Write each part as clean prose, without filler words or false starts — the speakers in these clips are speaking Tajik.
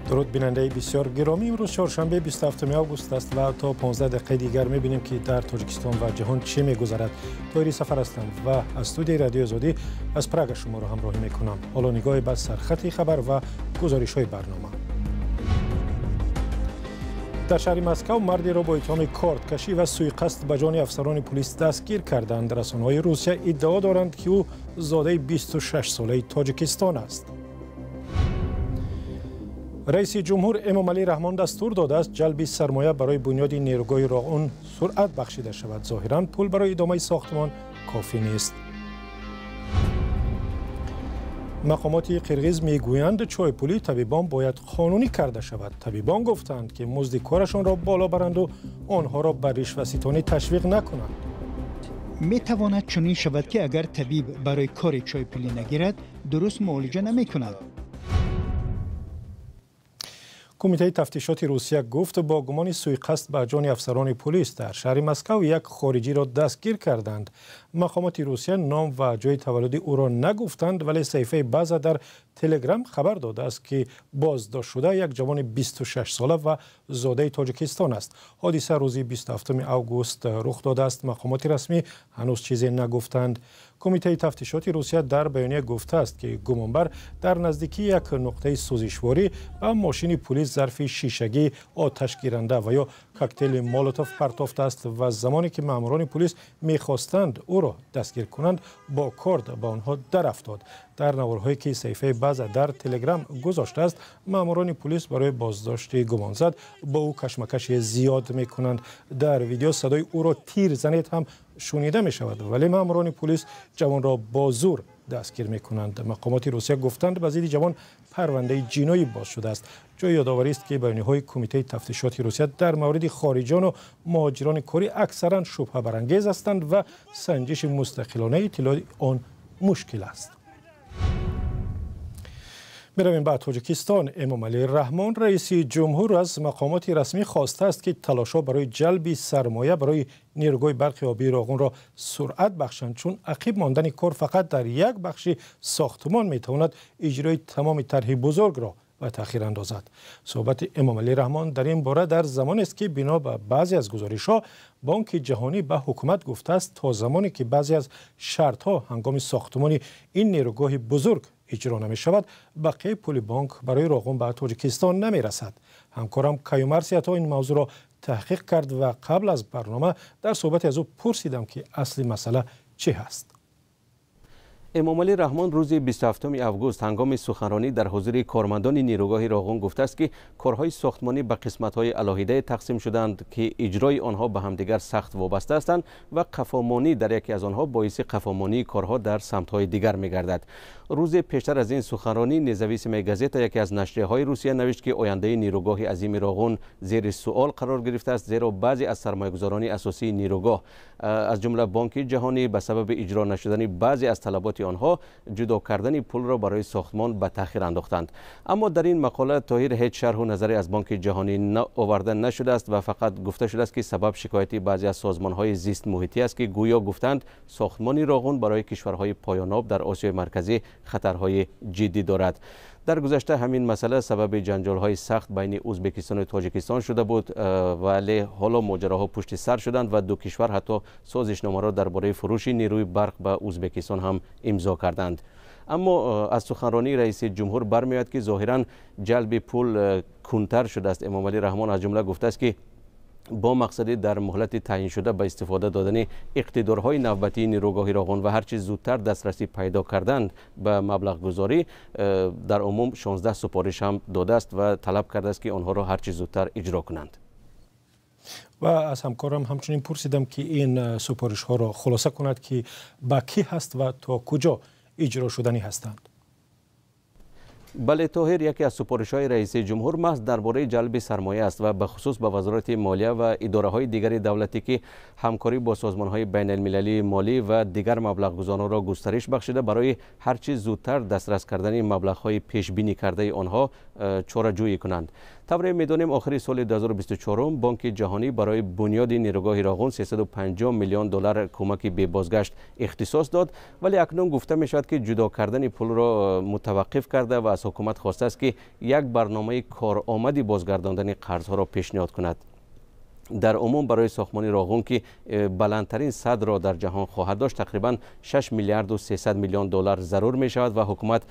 Дуруд, бинандаи бисёр гиромӣ. Имрӯз чоршанбе, 27 август аст ва то 15 дақиқаи дигар мебинем, ки дар Тоҷикистон ва ҷаҳон чӣ мегузарад. Тоҳири Сафар ҳастам ва аз студияи Радиои Озодӣ аз Прага шуморо ҳамроҳӣ мекунам. Ҳоло нигоҳе ба сархати хабар ва гузоришҳои барнома. Дар шаҳри Москав мардеро бо иттиҳоми корткашӣ ва суиқасд ба ҷони афсарони пулис дастгир карданд. Расонаҳои Русия иддао доранд, ки ӯ зодаи 26-солаи Тоҷикистон аст. Раиси ҷумҳур Эмомалӣ Раҳмон дастур додааст, ҷалби сармоя барои бунёди нерӯгоҳи Роғун суръат бахшида шавад. Зоҳиран, пул барои идомаи сохтмон кофӣ нест. Мақомоти қирғиз мегӯянд, чойпулии табибон бояд қонунӣ карда шавад. Табибон гуфтанд, ки музди корашонро боло баранду онҳоро ба ришваситонӣ ташвиқ накунанд. Метавонад чунин шавад, ки агар табиб барои кори чойпулӣ нагирад, дуруст муолиҷа намекунад. Кумитаи тафтишоти Русия гуфт, бо гумони суиқасд ба ҷони афсарони пулис дар шаҳри Москав як хориҷиро дастгир карданд. Мақомоти Русия ном ва ҷои таваллуди ӯро нагуфтанд, вале саҳифаи База дар Телеграм хабар додааст, ки боздоштшуда як ҷавони 26-сола ва зодаи Тоҷикистон аст. Ҳодиса рӯзи 27 август рух додааст. Мақомоти расмӣ ҳанӯз чизе нагуфтанд. Кумитаи тафтишоти Русия дар баёния гуфтааст, ки гумонбар дар наздикии як нуқтаи сӯзишворӣ ба мошини пулис зарфи шишагии оташгиранда ва ё коктейли Молотов партофтааст ва замоне ки маъмурони пулис мехостанд ӯро дастгир кунанд, бо корд ба онҳо дарафтод. Дар наворҳое, ки саҳифаи База дар Телеграм гузоштааст, маъмурони пулис барои боздошти гумонзад бо ӯ кашмакаши зиёд мекунанд. Дар видео садои ӯро тир занед ҳам шунида мешавад, вале маъмурони пулис ҷавонро бо зур дастгир мекунанд. Мақомоти Русия гуфтанд, ба зидди ҷавон парвандаи ҷиноӣ боз шудааст. Ҷои ёдоварист, ки баёниҳои Кумитаи тафтишоти Русия дар мавриди хориҷону муҳоҷирони корӣ аксаран шубҳабарангез ҳастанд ва санҷиши мустақилонаи иттилои он мушкил аст. Меравем ба Тоҷикистон. Эмомалӣ Раҳмон, раиси ҷумҳур, аз мақомоти расмӣ хостааст, ки талошҳо барои ҷалби сармоя барои нерӯгоҳи барқи обии Роғунро суръат бахшанд, чун ақиб мондани кор фақат дар як бахши сохтмон метавонад иҷрои тамоми тарҳи бузургро ба таъхир андозад. Суҳбати Эмомалӣ Раҳмон дар ин бора дар замонест, ки бино ба баъзе аз гузоришҳо Бонки Ҷаҳонӣ ба ҳукумат гуфтааст, то замоне ки баъзе аз шартҳо ҳангоми сохтмони ин нерӯгоҳи бузург иҷро намешавад, бақияи пули бонк барои Роғун ба Тоҷикистон намерасад. Ҳамкорам Каюмар Сиято ин мавзӯъро таҳқиқ кард ва қабл аз барнома дар суҳбате аз ӯ пурсидам, ки асли масъала чӣ ҳаст. Эмомалӣ Раҳмон рӯзи 27 август ҳангоми суханронӣ дар ҳузури кормандони нерӯгоҳи Роғун гуфтааст, ки корҳои сохтмонӣ ба қисматҳои алоҳидае тақсим шуданд, ки иҷрои онҳо ба ҳамдигар сахт вобаста ҳастанд ва қафомонӣ дар яке аз онҳо боиси қафомонии корҳо дар самтҳои дигар мегардад. Рӯзе пештар аз ин суханронӣ Независимая газета, яке аз нашрияҳои Русия, навишт, ки ояндаи нерӯгоҳи азими Роғун зери суол қарор гирифтааст, зеро баъзе аз сармоягузорони асосии нерӯгоҳ, аз ҷумла Бонки Ҷаҳонӣ, ба сабаби иҷро нашудани баъзе аз талаботи онҳо ҷудо кардани пулро барои сохтмон ба таъхир андохтанд. Аммо дар ин мақола, Тоҳир, ҳеҷ шарҳу назаре аз Бонки Ҷаҳонӣ оварда нашудааст ва фақат гуфта шудааст, ки сабаб шикояти баъзе аз созмонҳои зистмуҳитӣ аст, ки гӯё гуфтанд, сохтмони Роғун барои кишварҳои поёноб дар Осиёи Марказӣ хатарҳои ҷиддӣ дорад. Дар гузашта ҳамин масъала сабаби ҷанҷолҳои сахт байни Ӯзбекистону Тоҷикистон шуда буд, вале ҳоло моҷароҳо пушти сар шуданд ва ду кишвар ҳатто созишномаро дар бораи фурӯши нерӯи барқ ба Ӯзбекистон ҳам имзо карданд. Аммо аз суханронии раиси ҷумҳур бармеояд, ки зоҳиран ҷалби пул кунтар шудааст. Эмомалӣ Раҳмон аз ҷумла гуфтааст, ки бо мақсади дар муҳлати таъйиншуда ба истифода додани иқтидорҳои навбатии нерӯгоҳи Роғун ва ҳарчи зудтар дастрасӣ пайдо кардан ба маблағгузорӣ, дар умум 16 супориш ҳам додааст ва талаб кардааст, ки онҳоро ҳарчи зудтар иҷро кунанд. Ва аз ҳамкорам ҳамчунин пурсидам, ки ин супоришҳоро хулоса кунад, ки ба кӣ ҳаст ва то куҷо иҷро шуданӣ ҳастанд. Бале, Тоҳир, яке аз супоришҳои раиси ҷумҳур маҳз дар бораи ҷалби сармоя аст ва бахусус ба Вазорати молия ва идораҳои дигари давлатӣ, ки ҳамкорӣ бо созмонҳои байналмилалии молӣ ва дигар маблағгузоронро густариш бахшида, барои ҳарчи зудтар дастрас кардани маблағҳои пешбинӣ кардаи онҳо чораҷӯӣ кунанд. Тавре медонем, охири соли 2024 Бонки Ҷаҳонӣ барои бунёди нерӯгоҳи Роғун 350 миллион доллар кӯмаки бебозгашт ихтисос дод, вале акнун гуфта мешавад, ки ҷудо кардани пулро мутаваққиф карда ва аз ҳукумат хостааст, ки як барномаи коромади бозгардондани қарзҳоро пешниҳод кунад. Дар умум барои сохтмони Роғун, ки баландтарин садро дар ҷаҳон хоҳад дошт, тақрибан 6 миллиарду 300 миллион доллар зарур мешавад ва ҳукумат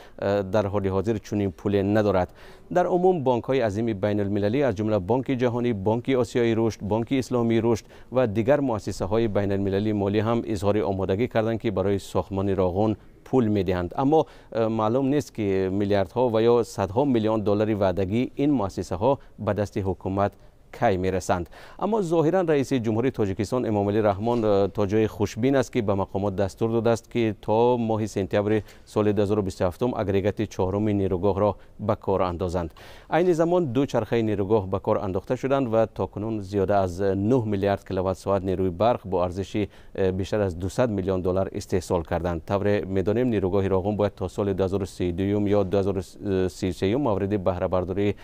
дар ҳоли ҳозир чунин пуле надорад. Дар умум бонкҳои азими байналмилалӣ, аз ҷумла Бонки Ҷаҳонӣ, Бонки Осиёи Рушд, Бонки Исломии Рушд ва дигар муассисаҳои байналмилалии молӣ ҳам изҳори омодагӣ карданд, ки барои сохтмони Роғун пул медиҳанд. Аммо маълум нест, ки миллиардҳо ва ё садҳо миллион доллари ваъдагии ин муассисаҳо ба дасти ҳукумат кай мерасанд. Аммо зоҳиран раиси ҷумҳурии Тоҷикистон Эмомалӣ Раҳмон то ҷои хушбин аст, ки ба мақомот дастур додааст, ки то моҳи сентябри соли 2027 агрегати чоҳруми нерӯгоҳро ба кор андозанд. Айни замон ду чархаи нерӯгоҳ ба кор андохта шуданд ва то кунун зиёда аз 9 миллиард киловатт-соат нерӯи барқ бо арзиши бештар аз 200 миллион доллар истеҳсол карданд. Тавре медонем, нерӯгоҳи Роғун бояд то соли 2032 ё 2033 мавриди баҳрабардории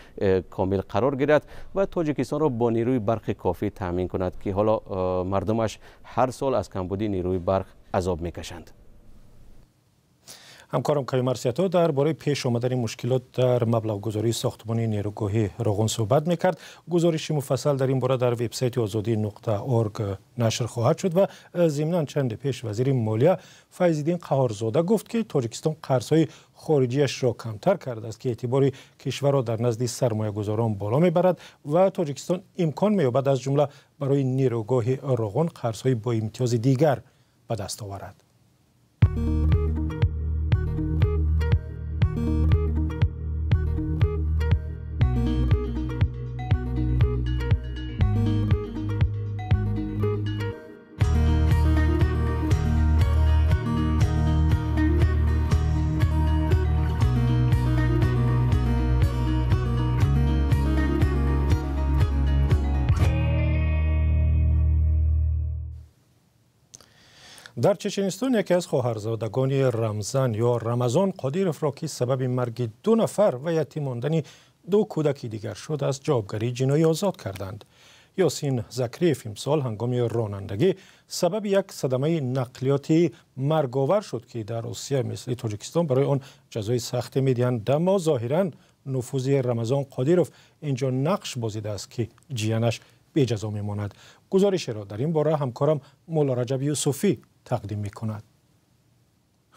комил қарор гирад ва Тоҷикистонро бо нерӯи барқи кофӣ таъмин кунад, ки ҳоло мардумаш ҳар сол аз камбудии нерӯи барқ азоб мекашанд. Ҳамкорам Каюмар Сиято дар бораи пеш омадани мушкилот дар маблағгузории сохтмони нерӯгоҳи Роғун суҳбат мекард. Гузориши муфассал дар ин бора дар вебсайти озодӣ.орг нашр хоҳад шуд ва зимнан чанде пеш вазири молия Файзиддин Қаҳорзода гуфт, ки Тоҷикистон қарзҳои хориҷиашро камтар кардааст, ки эътибори кишварро дар назди сармоягузорон боло мебарад ва Тоҷикистон имкон меёбад, аз ҷумла барои нерӯгоҳи Роғун қарзҳои бо имтиёзи дигар ба даст оварад. Дар Чеченистон яке аз хоҳарзодагони Рамзан ё Рамазон Қодировро, ки сабаби марги ду нафар ва ятим мондани ду кӯдаки дигар шуд, аз ҷавобгарии ҷиноӣ озод карданд. Ёсин Закриев имсол ҳангоми ронандагӣ сабаби як садамаи нақлиёти марговар шуд, ки дар Русия мисли Тоҷикистон барои он ҷазои сахте медиҳанд. Аммо зоҳиран нуфузи Рамазон Қодиров инҷо нақш бозидааст, ки ҷиянаш беҷазо мемонад. Гузоришеро дар ин бора ҳамкорам Мулло Раҷаб Юсуфӣ тақдим мекунад.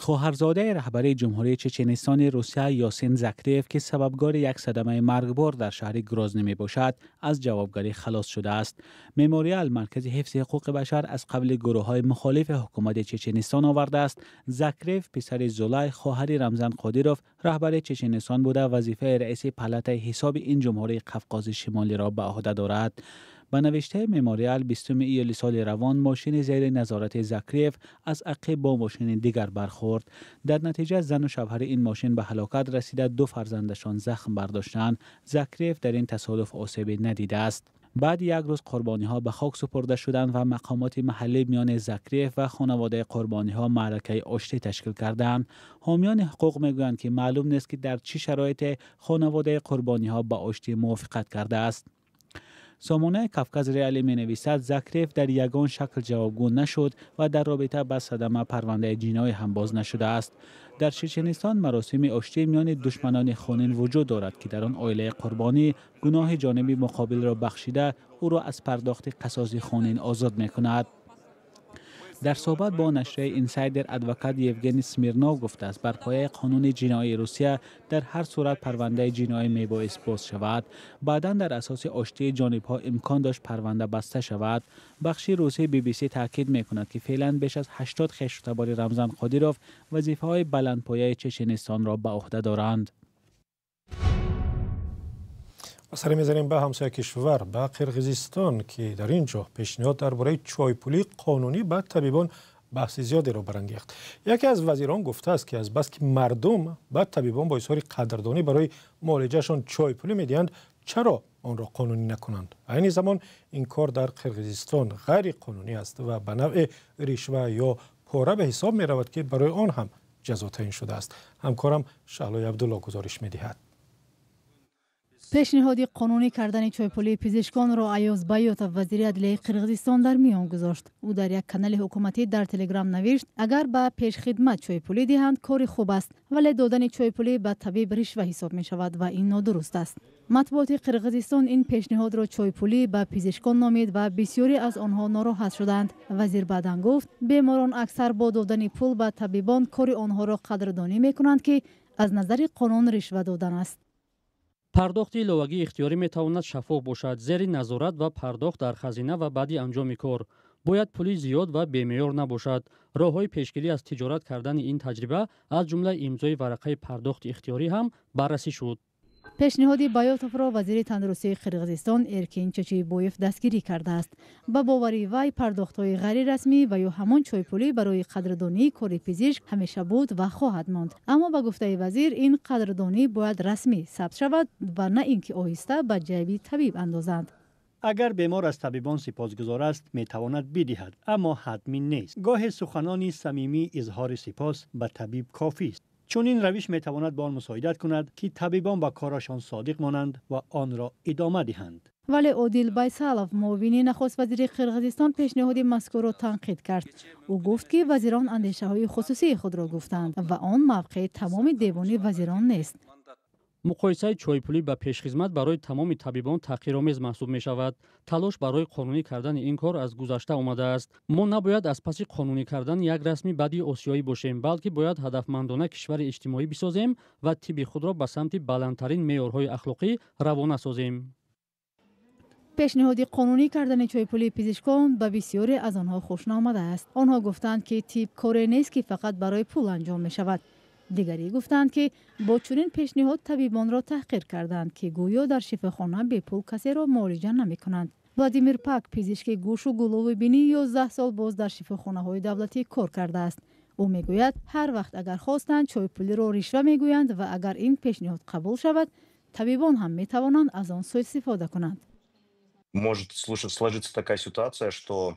Хоҳарзодаи раҳбари Ҷумҳурии Чеченистони Русия Ёсин Закриев, ки сабабгори як садамаи маргбор дар шаҳри Грозний мебошад, аз ҷавобгарӣ халос шудааст. Мемориал, маркази ҳифзи ҳуқуқи башар, аз қабли гурӯҳҳои мухолифи ҳукумати Чеченистон овардааст. Закриев писари Зулай, хоҳари Рамзан Қодиров, раҳбари Чеченистон буда, вазифаи раиси палатаи ҳисоби ин ҷумҳурии Қавқози Шимолиро ба ӯҳда дорад. Ба навиштаи Мемориал, 20 июли соли равон мошини зери назорати Закриев аз ақиб бо мошини дигар бархӯрд. Дар натиҷа зану шавҳари ин мошин ба ҳалокат расида, ду фарзандашон захм бардоштанд. Закриев дар ин тасодуф осебе надидааст. Баъд як рӯз қурбониҳо ба хок супурда шуданд ва мақомоти маҳаллӣ миёни Закриев ва хонаводаи қурбониҳо маъракаи оштӣ ташкил карданд. Ҳомиёни ҳуқуқ мегӯянд, ки маълум нест, ки дар чӣ шароите хонаводаи қурбониҳо ба оштӣ мувофиқат кардааст. Сомонаи Кавказ Реали менависад, Закриев дар ягон шакл ҷавобгӯ нашуд ва дар робита ба садама парвандаи ҷиноӣ ҳам боз нашудааст. Дар Чеченистон маросими оштӣ миёни душманони хунин вуҷуд дорад, ки дар он оилаи қурбонӣ гуноҳи ҷониби муқобилро бахшида, ӯро аз пардохти қасоси хунин озод мекунад. Дар суҳбат бо нашрияи Инсайдер адвокат Евгений Смирнов гуфтааст, бар пояи қонуни ҷиноии Русия дар ҳар сурат парвандаи ҷиноӣ мебоист боз шавад. Баъдан дар асоси оштии ҷонибҳо имкон дошт парванда баста шавад. Бахши русии BBC таъкид мекунад, ки феълан беш аз 80 хешу табори Рамзан Қодиров вазифаҳои баландпояи Чеченистонро ба ӯҳда доранд. Сар мезанем ба ҳамсоя кишвар, ба Қирғизистон, ки дар ин ҷо пешниҳод дар бораи чойпулии қонунӣ ба табибон баҳси зиёдеро барангехт. Яке аз вазирон гуфтааст, ки аз бас ки мардум ба табибон бо изҳори қадрдонӣ барои муолиҷаашон чойпулӣ медиҳанд, чаро онро қонунӣ накунанд? Айни замон ин кор дар Қирғизистон ғайриқонунӣ аст ва ба навъи ришва ё пора ба ҳисоб меравад, ки барои он ҳам ҷазо таъин шудааст. Ҳамкорам Шаҳлои Абдулло гузориш медиҳад. Пешниҳоди қонунӣ кардани чойпулии пизишконро Аёз Баётов, вазири адлияи Қирғизистон, дар миён гузошт. Ӯ дар як канали ҳукуматӣ дар Телеграм навишт: агар ба пешхидмат чойпулӣ диҳанд, кори хуб аст, вале додани чойпулӣ ба табиб ришва ҳисоб мешавад ва ин нодуруст аст. Матбуоти Қирғизистон ин пешниҳодро чойпулӣ ба пизишкон номид ва бисёре аз онҳо нороҳат шуданд. Вазир баъдан гуфт, беморон аксар бо додани пул ба табибон кори онҳоро қадрдонӣ мекунанд, ки аз назари қонун ришва додан аст. Пардохти иловагии ихтиёрӣ метавонад шаффоф бошад, зери назорат ва пардохт дар хазина ва баъди анҷоми кор. Бояд пули зиёд ва бемеъёр набошад. Роҳҳои пешгирӣ аз тиҷорат кардани ин таҷриба, аз ҷумла имзои варақаи пардохти ихтиёрӣ ҳам баррасӣ шуд. Пешниҳоди Баётовро вазири тандурустии Қирғизистон Эркин Чочибоев дастгирӣ кардааст. Ба бовари вай, пардохтҳои ғайрирасмӣ ва ё ҳамон чойпулӣ барои қадрдонии кори пизишк ҳамеша буд ва хоҳад монд. Аммо ба гуфтаи вазир, ин қадрдонӣ бояд расмӣ сабт шавад ва на ин ки оҳиста ба ҷайби табиб андозанд. Агар бемор аз табибон сипосгузор аст, метавонад бидиҳад, аммо ҳатмӣ нест. Гоҳе суханони самимӣ изҳори сипос ба табиб кофист. Чунин равиш метавонад ба он мусоидат кунад, ки табибон ба корашон содиқ монанд ва онро идома диҳанд. Вале Одил Байсалов, муовини нахуствазири Қирғизистон, пешниҳоди мазкурро танқид кард. Ӯ гуфт, ки вазирон андешаҳои хусусии худро гуфтанд ва он мавқеи тамоми девони вазирон нест. Муқоисаи чойпулӣ ба пешхизмат барои тамоми табибон таҳқиромез маҳсуб мешавад. Талош барои қонунӣ кардани ин кор аз гузашта омадааст. Мо набояд аз паси қонунӣ кардани як расми бади осиёӣ бошем, балки бояд ҳадафмандона кишвари иҷтимоӣ бисозем ва тибби худро ба самти баландтарин меъёрҳои ахлоқӣ равона созем. Пешниҳоди қонунӣ кардани чойпулии пизишкон ба бисёре аз онҳо хуш наомадааст. Онҳо гуфтанд, ки тиб коре нест, ки фақат барои пул анҷом мешавад. Дигарӣ гуфтанд, ки бо чунин пешниҳод табибонро таҳқир карданд, ки гӯё дар шифохона бепул касеро муолиҷа намекунанд. Владимир Пак, пизишки гӯшу гулӯву бинӣ, 11 сол боз дар шифохонаҳои давлатӣ кор кардааст. Ӯ мегӯяд, ҳар вақт агар хостанд, чойпулиро ришва мегӯянд ва агар ин пешниҳод қабул шавад, табибон ҳам метавонанд аз он суистифода кунанд. Может сложиться такая ситуация, что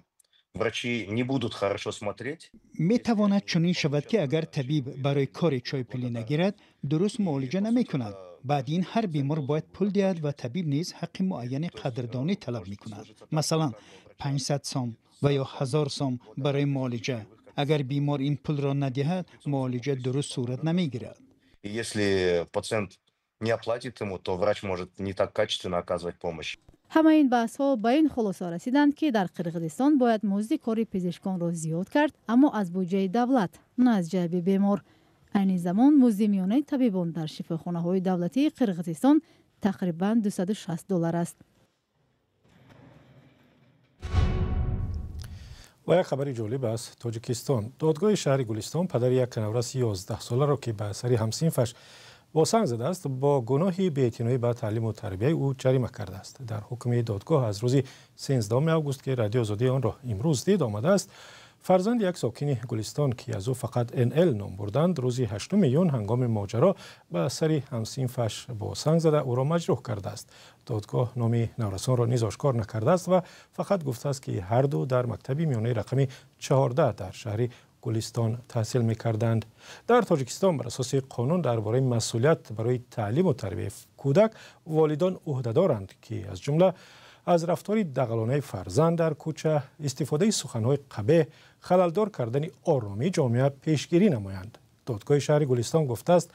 врачи не будут хорошо смотреть. Метавонад чунин шавад, ки агар табиб барои кори чойпулӣ нагирад, дуруст муолиҷа намекунад. Баъд ин ҳар бемор бояд пул диҳад ва табиб низ ҳаққи муайяни қадрдонӣ талаб мекунад, масалан 500 сом ва ё 1000 сом барои муолиҷа. Агар бемор ин пулро надиҳад, муолиҷа дуруст сурат намегирад. Если пациент не оплатит ему, то врач может не так качественно оказывать помощь. Ҳамаи ин баҳсҳо ба ин хулоса расиданд, ки дар Қирғизистон бояд музди кори пизишконро зиёд кард, аммо аз буҷаи давлат, на аз ҷайби бемор. Айни замон музди миёнаи табибон дар шифохонаҳои давлатии Қирғизистон тақрибан 260 доллар аст. Ва як хабари ҷолиб аз Тоҷикистон. Додгоҳи шаҳри Гулистон падари як навраси 11-соларо, ки ба сари ҳамсинфаш бо санг задааст, бо гуноҳи беэътиноӣ ба таълиму тарбияи ӯ ҷарима кардааст. Дар ҳукми додгоҳ аз рӯзи 13 август, ки Радио Озодӣ онро имрӯз дид, омадааст: фарзанди як сокини Гулистон, ки аз ӯ фақат НЛ ном бурданд, рӯзи 8 июн ҳангоми моҷаро ба сари ҳамсинфаш бо санг зада ӯро маҷрӯҳ кардааст. Додгоҳ номи наврасонро низ ошкор накардааст ва фақат гуфтааст, ки ҳарду дар мактаби миёнаи рақами 14 дар шаҳри Гулистон таҳсил мекарданд. Дар Тоҷикистон бар асоси қонун дар бораи масъулият барои таълиму тарбияи кӯдак волидон ӯҳдадоранд, ки аз ҷумла аз рафтори дағалонаи фарзанд дар кӯча, истифодаи суханҳои қабеҳ, халалдор кардани оромии ҷомеа пешгирӣ намоянд. Додгоҳи шаҳри Гулистон гуфтааст,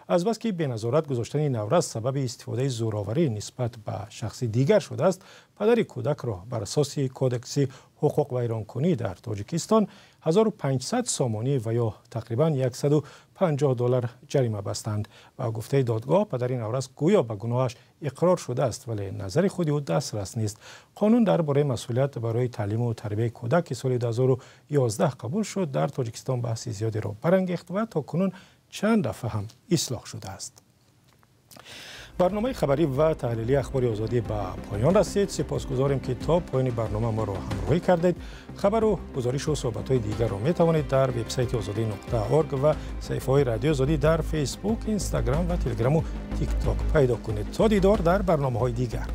азбаски беназорат гузоштани наврас сабаби истифодаи зӯроварӣ нисбат ба шахси дигар шудааст, падари кӯдакро бар асоси Кодекси ҳуқуқвайронкунӣ дар Тоҷикистон 1500 сомонӣ ва ё тақрибан 150 доллар ҷарима бастанд. Ба гуфтаи додгоҳ, падари наврас гӯё ба гуноҳаш иқрор шудааст, вале назари худи ӯ дастрас нест. Қонун дар бораи масъулият барои таълиму тарбияи кӯдак, ки соли 2011 қабул шуд, дар Тоҷикистон баҳси зиёдеро барангехт ва то кунун чанд дафъа ҳам ислоҳ шудааст. Барномаи хабарӣ ва таҳлилии Ахбори Озодӣ ба поён расид. Сипосгузорем, ки то поёни барнома моро ҳамроҳӣ кардед. Хабару гузоришу суҳбатҳои дигарро метавонед дар вебсайти озодӣ.орг ва саҳифаҳои Радиои Озодӣ дар Фейсбук, Инстаграм ва Телеграму Тикток пайдо кунед. То дидор дар барномаҳои дигар.